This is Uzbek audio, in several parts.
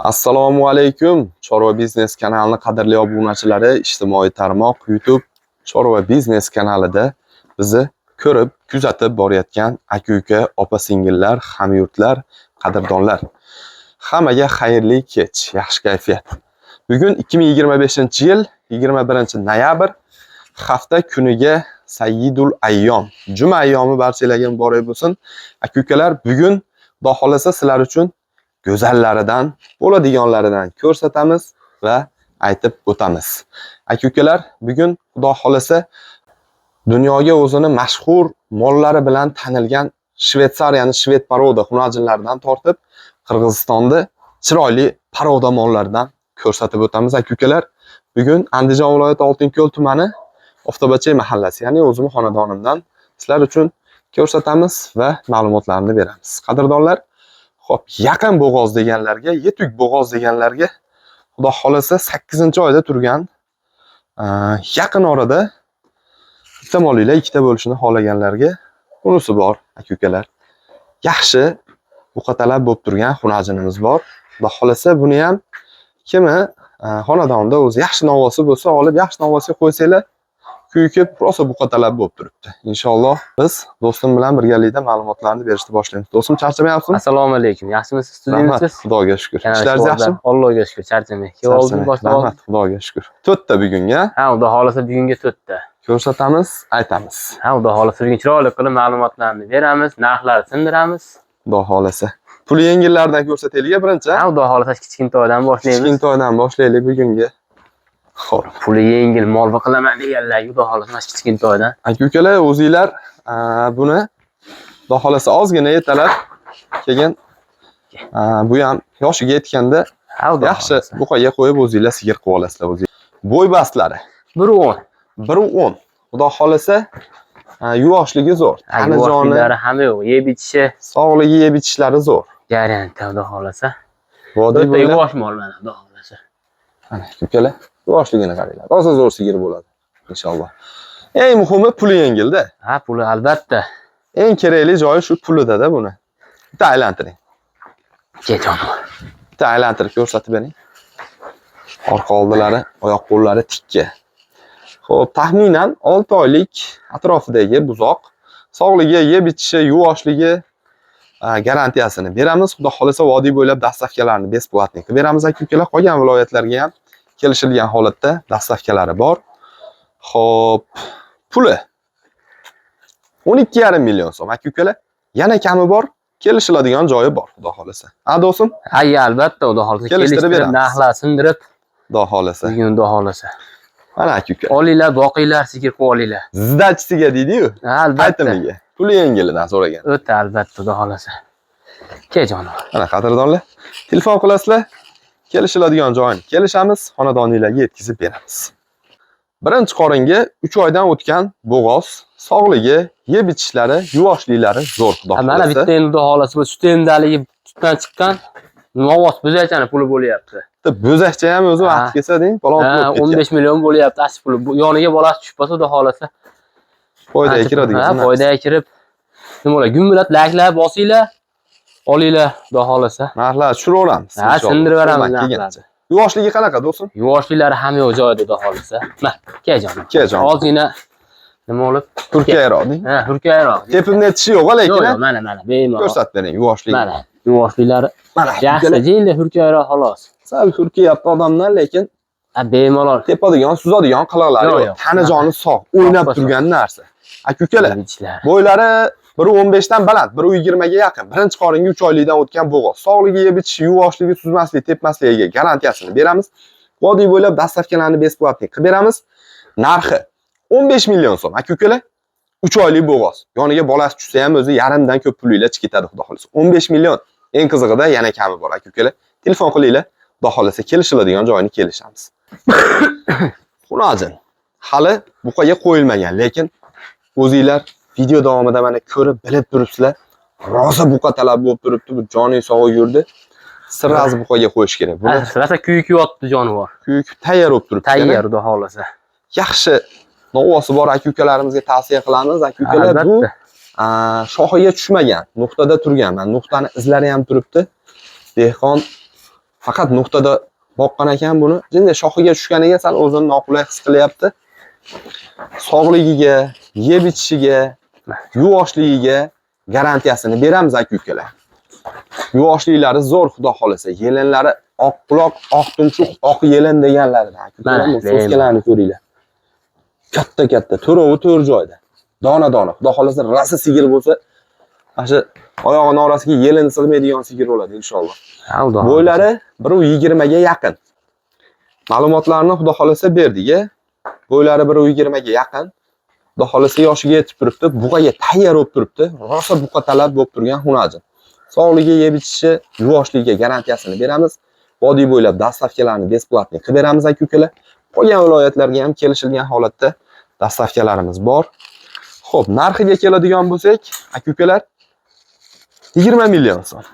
Assalomu alaykum, Chorva biznes kanalini qadrli obunachilari, ijtimoiy tarmoq YouTube Chorva biznes kanalida bizni ko'rib, kuzatib borayotgan aka-uka, opa-singillar, hamyurtlar, qadrdonlar. Hammaga xayrli kech, yaxshi kayfiyat. Bugun 2025-yil 21-noyabr, hafta kuniga Sayyidul Ayyom, juma ayyomi barchalarga muborak bo'lsin. Aka-ukalar, bugun Xudo xolasa sizlar uchun go'zallaridan, bo'ladiganlaridan ko'rsatamiz va aytib o'tamiz. Aka-ukalar, bugun Xudo xolasa dunyoga o'zini mashhur mollari bilan tanilgan Shvetsariyani shved порода xunajinlaridan tortib, Qirg'izistonda chiroyli порода mollaridan ko'rsatib o'tamiz, aka-ukalar. Bugun Andijon viloyati Oltinko'l tumani Oftobacha mahallasi, ya'ni o'zim xonadonimdan sizlar uchun ko'rsatamiz va ma'lumotlarni beramiz. Qadrdonlar, xo'p, yaqin bo'g'oz deganlarga, yetuk bo'g'oz deganlarga Xudo xolasa 8-oyda turgan, yaqin orada bitta molinglar ikkita bo'lishini xohlaganlarga bunisi bor, aka-ukalar. Yaxshi buqatalab bo'lib turgan xunajinimiz bor. Xudo xolasa buni ham kimi xonadonda o'zi yaxshi novosi bo'lsa, olib yaxshi novosiga qo'ysanglar, kuyib rosa buqatalab bo'lib turibdi. Inshaalloh biz do'stim bilan birgalikda ma'lumotlarni berishni boshlaymiz. Do'stim, charchamayapsizmi? Assalomu alaykum. Yaxshimisiz? Rahmat, Tuzukmisiz? Xudoga shukur. Kanal Ishlaringiz yaxshimi? Allohga shukur, charchamay. Kelib oldim, Charchamay. boshlab oldim. Rahmat, Xudoga shukur. To'rtta bugunga Ha, Xudo xolasa bugunga to'rtta. ko'rsatamiz, aytamiz. Ha, Xudo xolasa bugun chiroyli qilib ma'lumotlarni beramiz, narxlarni sindiramiz. Xudo xolasa. Puli yengillardan ko'rsataylik birinchi. Ha, Xudo xolasa kichkintoydan boshlaymiz. Kichkintoydan boshlaylik bugungi. Xo'p. Puli yengil mol qilaman deganlar, Xudo xolasa mana shu kichkintoydan. Aka ukalar, o'zinglar buni Xudo xolasa ozgina yetalab, keyin bu ham yoshiga yetganda Ha, Xudo yaxshi xolasa. buqaga qo'yib o'zinglar sigir qilib olasizlar o'zinglar. Bo'y bastlari 1.10. 1.10. Xudo xolasa yuvoshligi zo'r. Ha, Tanijoni, yuvoshliklari hamma yo'q. Yeb ichishi sog'ligi, yeb ichishlari zo'r. garanti, Xudo xolasa. Vodiy O'ta bo'ylab yuvosh mol mana, Xudo xolasa. Ana, ukalar, yuvoshligini qaranglar. Rosa zo'r sigir bo'ladi inshaalloh. Eng muhimi puli yengilda. Ha, puli albatta. Eng kerakli joyi shu pulida-da buni. Bitta aylantiring. Ke jonivor. Bitta aylantirib ko'rsatib bering. Orqa oldilari, oyoq qo'llari tikka. Xo'p, taxminan 6 oylik atrofidagi buzoq, sog'ligi, yeb ichishi, yuvoshligi garantiyasini beramiz. Xudo xolasa vodiy bo'ylab доставка larni бесплатный qilib beramiz, aka-ukalar. Qolgan viloyatlarga ham kelishilgan holatda доставка lari bor. Xo'p, puli 12,5 million so'm, aka-ukalar. Yana kami bor, kelishiladigan joyi bor, Xudo xolasa. A do'stim? Ha, albatta, Xudo xolasa Kelishtirib kelishtirib, beramiz. Narxlarni sindirib, Xudo xolasa. bugun Xudo xolasa. Mana, aka-uka. Olinglar, boqinglar, sigir qilib olinglar. Сдача siga deydi-yu. Ha, albatta. Aytimiga. Puli yengilidan so'ragan. O'ta albatta, Xudo xolasa. Ke jonivor. Mana, qadrdonlar, telefon qilasizlar, kelishiladigan joyini kelishamiz, xonadoninglarga yetkazib beramiz. Birinchi qoringa 3 oydan o'tgan bo'g'oz, sog'ligi, yeb ichishlari, yuvoshliklari zo'r, Xudo Ha, mana xohlasa. bitta endi Xudo xolasa bu sut emdaligi sutdan chiqqan novoz bo'zachani puli bo'lyapti. Bitta bo'zakcha ham o'zi vaqti kelsa deng, falon Ha, pul bo'lib ketgan. 15 million bo'lyapti asl puli. Bu yoniga bolasi tushib qolsa, Xudo xolasa. Foydaga kiradigan. Ha, foydaga kirib nima bo'ladi? Gumbilab layklar bosinglar, olinglar, Xudo xolasa. Narxlar tushiraveramiz. Ha, inshaalloh. sindirib beramiz Qo'ldan narxlarni. kelgancha. Yuvoshligi qanaqa, do'stim? Yuvoshliklari ham yo'q joyida, Xudo xolasa. Ma, kel jonim. Kel jonim. Ozgina nima bo'lib? Turkiyayroq deng. Ha, hurkayroq. Tepimda tishi yo'q, lekin Yo'q, ha? yo'q, mana, mana, bemalol. Ko'rsatib bering yuvoshligini. Mana, yuvoshliklari Mana, yaxshi, ukalar, jinda hurkayroq xolos. sal hurkiyapti odamdan, lekin Ha, bemalol. tepadigan, suzadigan qiliqlari Yo'q, yo'q. yo'q. Tani joni sog', o'ynab Sog', turgan narsa. Aka ukalar, Ichlar. bo'ylari 1.15 dan baland, 1.20 ga yaqin. Birinchi qoringa 3 oylikdan o'tgan bo'g'oz. Sog'ligi, yeb ichishi, yuvoshligi, suzmasligi, tepmasligiga garantiyasini beramiz. Vodiy bo'ylab доставка larni бесплатный qilib beramiz. Narxi 15 million so'm. Aka ukalar, 3 oylik bo'g'oz. Yoniga bolasi tushsa ham o'zi yarimdan ko'p pulinglar chiqib ketadi, Xudo xolasa. 15 million. Eng qizig'ida yana kami bor, aka ukalar. Telefon qilinglar, Xudo xolasa kelishiladigan joyini kelishamiz. Xunojin hali buqaga qo'yilmagan, lekin o'zinglar video davomida mana ko'rib bilib turibsizlar. Rosa buqa talab bo'lib turibdi, bu joning sog'i yurdi. Сразу buqaga qo'yish kerak. Buni Rosa kuyib yotdi jonivor. kuyib tayyor bo'lib turibdi. Tayyor, Xudo xolasa. Yaxshi novosi bor aka ukalarimizga tavsiya qilamiz. Aka ukalar, bu Albatta. Shoxiga tushmagan, nuqtada turgan. Mana nuqtani izlari ham turibdi. Dehqon Faqat nuqtada boqqan ekan buni. Jinday shoxiga tushganiga sal o'zini noqulay his qilyapti. Sog'ligiga, yeb ichishiga, yuvoshligiga garantiyasini beramiz aka-ukalar. Yuvoshliklari zo'r, xudo xolasa. Yelinlari oq quloq, oq tumshuq, oq yelin deganlaridan. Aka-ukalar, Mana, so'skalarni ko'ringlar. Katta-katta, to'rovi to'rt joyda. Dona-dona. Xudo xolasa rosa sigir bo'lsa, mana shu oyog'ini orasiga yelin sig'maydigan sigir bo'ladi inshaalloh. Ha, xudo xohlasa. Bo'ylari 1.20 ga yaqin. Ma'lumotlarni xudo xolasa berdik. Bo'ylari 1.20 ga yaqin. Xudo xolasa yoshiga yetib turibdi, buqaga tayyor bo'lib turibdi. Rosa buqa talab bo'lib turgan hunajin. Sog'ligi, yeb ichishi, yuvoshligiga garantiyasini beramiz. Vodiy bo'ylab доставка larni бесплатный qilib beramiz aka-ukalar. Qolgan viloyatlarga ham kelishilgan holatda доставка larimiz bor. Xo'p, narxiga keladigan bo'lsak, aka-ukalar 20 million so'm.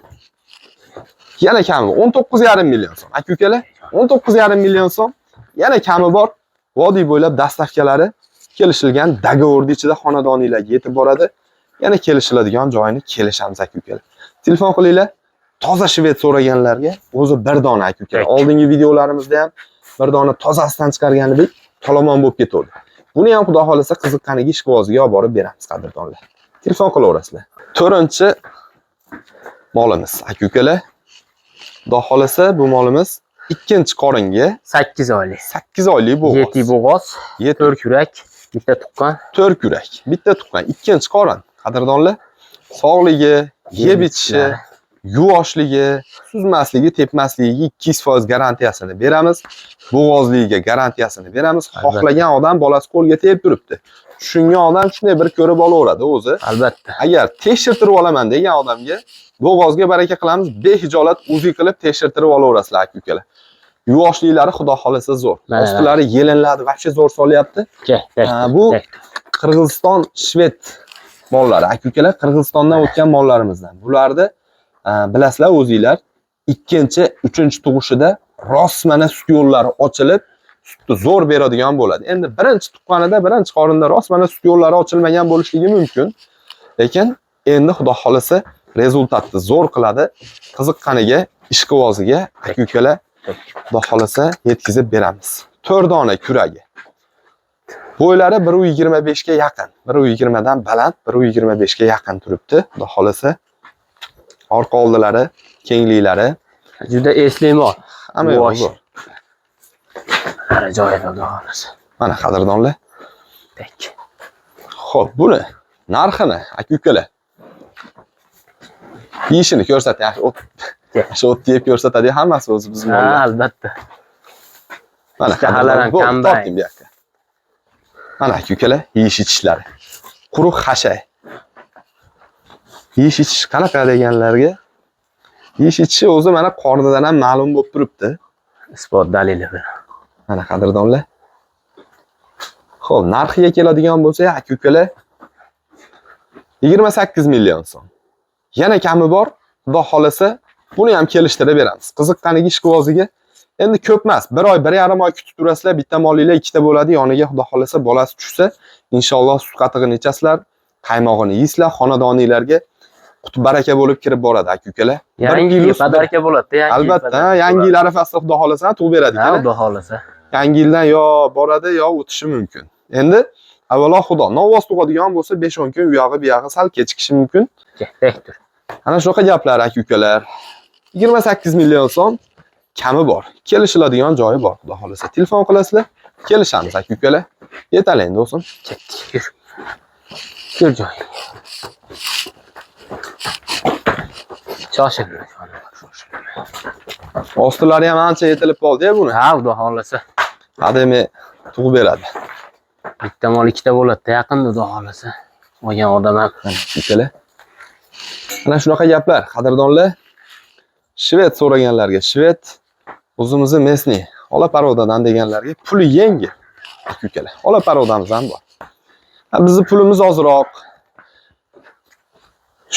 Yana kami 19,5 million so'm. Aka-ukalar 19,5 million so'm. Yana kami bor. Vodiy bo'ylab доставка lari kelishilgan договор ichida xonadoninglarga yetib boradi. Yana kelishiladigan joyini kelishamiz aka-ukalar. Telefon qilinglar. Toza shved so'raganlarga o'zi bir dona aka-ukalar. Oldingi videolarimizda ham bir dona tozasidan chiqargan edik, tolomon bo'lib ketdi. Buni ham xudo xolasa qiziqqaniga ishqiboziga olib borib beramiz qadrdonlar. Telefon qilaverasizlar. To'rtinchi molimiz aka-ukalar. Xudo xolasa bu molimiz ikkinchi qoringa 8 oylik. 8 oylik bo'g'oz. 7 bo'g'oz, 7 4 yurak, bitta tuqqan. 4 yurak, bitta tuqqan, ikkinchi qorin. Qadrdonlar, sog'ligi, yeb ichishi, yuvoshligi, suzmasligi, tepmasligiga 200% garantiyasini beramiz. Bo'g'ozligiga garantiyasini beramiz. Albatta. Xohlagan odam bolasi qo'lga tegib turibdi. Tushungan odam shunday bir ko'rib olaveradi o'zi. Albatta. Agar tekshirtirib olaman degan odamga bo'g'ozga baraka qilamiz, behijolat UZI qilib tekshirtirib olaverasizlar aka-ukalar. Yuvoshliklari xudo xolasa zo'r. Mana, Ostilari yelinladi, вообще zo'r solyapti. Kel, tek, Ha, bu tek. Qirg'iziston shved mollari aka-ukalar, Qirg'izistondan o'tgan mollarimizdan. Bularni bilasizlar o'zinglar, ikkinchi, uchinchi tug'ishida rostmana sut yo'llari ochilib, sutni zo'r beradigan bo'ladi. Endi birinchi tuqqanida, birinchi qorinda rostmana sut yo'llari ochilmagan bo'lishligi mumkin. Lekin endi xudo xolasa результат ni zo'r qiladi. Qiziqqaniga, ishqiboziga aka-ukalar xudo xolasa yetkazib beramiz. 4 dona kuragi. Bo'ylari 1.25 ga yaqin, 1.20 dan baland, 1.25 ga yaqin turibdi. Xudo xolasa. Orqa oldilari, kengliklari Juda esli mol. hamma yog'i Yuvosh. zo'r. Mana joyida xudo xolasa. Mana qadrdonlar. Tek. Xo'p, buni narxini aka-ukalar yeyishini ko'rsat, yaxshi o't. Shu o't yeb ko'rsatadi hammasi o'zi bizni Ha, mollar. albatta. Mana Ishtahalari ham qadrdonlar, bo'ldi, kambang. torting bu yoqqa. Mana aka-ukalar yeyish ichishlari. Quruq xashay. Yeyish ichish qanaqa deganlarga, yeyish ichishi o'zi mana qornidan ham ma'lum bo'lib turibdi. Isbot dalili bilan. Mana qadrdonlar. Xo'p, narxiga keladigan bo'lsak, aka-ukalar 28 million so'm. Yana kami bor, xudo xolasa buni ham kelishtirib beramiz. Qiziqqaniga ishqiboziga endi ko'p emas, 1 oy, 1,5 oy kutib turasizlar, bitta molinglar ikkita bo'ladi, yoniga xudo xolasa bolasi tushsa, inshaalloh sut qatig'ini ichasizlar, qaymog'ini yeysizlar, xonadoninglarga quti baraka bo'lib kirib boradi aka-ukalar. Bir Yangi yil kilo подарка bo'ladi, yangi yil Albatta, подарка yangi bo'ladi. yil arafasida xudo xolasa tug'ib beradi Ha, ekan. xudo xolasa. Yangi yildan yo boradi, yo o'tishi mumkin. Endi avvalo xudo novvos tug'adigan bo'lsa 5-10 kun u yog'i bu yog'i sal kechikishi mumkin. Kel, tek tur. Ana shunaqa gaplar aka-ukalar. 28 million so'm kami bor. Kelishiladigan joyi bor, xudo xolasa. Telefon qilasizlar, kelishamiz aka-ukalar. Yetaling do'stim. Ketdik, yur. Yur joyingga. Shoshilma, jonivor, shoshilma. Ostilari ham ancha yetilib qoldi-ya buni. Ha, xudo xolasa. Hademay tug'ib beradi. Bitta mol ikkita bo'ladi, yaqinda xudo xolasa. Olgan odam ham Mana ukalar. Ana shunaqa gaplar, qadrdonlar. Shved so'raganlarga shved, o'zimizni местный, ola порода dan deganlarga puli yengil. Ukalar, ola порода miz ham bor. Ha, bizni pulimiz ozroq.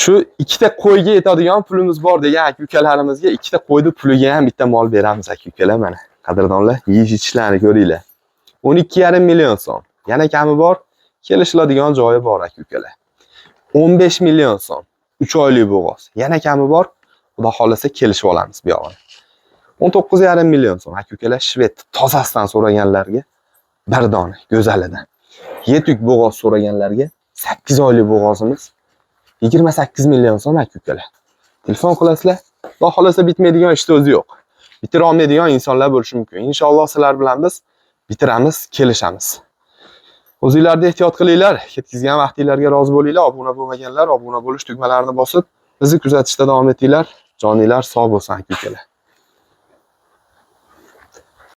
Shu ikkita qo'yga yetadigan pulimiz bor degan aka ukalarimizga ikkita qo'yni puliga ham bitta mol beramiz aka ukalar mana. Qadrdonlar, yeyish ichishlarini ko'ringlar. 12,5 million so'm. Yana kami bor, kelishiladigan joyi bor aka ukalar. 15 million so'm. 3 oylik bo'g'oz. Yana kami bor. Xudo xolasa kelishib olamiz bu yog'ini. 19,5 million so'm aka-ukalar, shved tozasidan so'raganlarga bir dona go'zalidan. Yetuk bo'g'oz so'raganlarga 8 oylik bo'g'ozimiz 28 million so'm aka-ukalar. Telefon qilasizlar, xudo xolasa bitmaydigan ishni o'zi yo'q. Bitira olmaydigan insonlar bo'lishi mumkin. Inshaalloh sizlar bilan biz bitiramiz, kelishamiz. O'zingizlarda ehtiyot qilinglar, ketkizgan vaqtinglarga rozi bo'linglar. Obuna bo'lmaganlar obuna bo'lish tugmalarini bosib, bizni kuzatishda davom etinglar. Joninglar sog' bo'lsin aka-ukalar.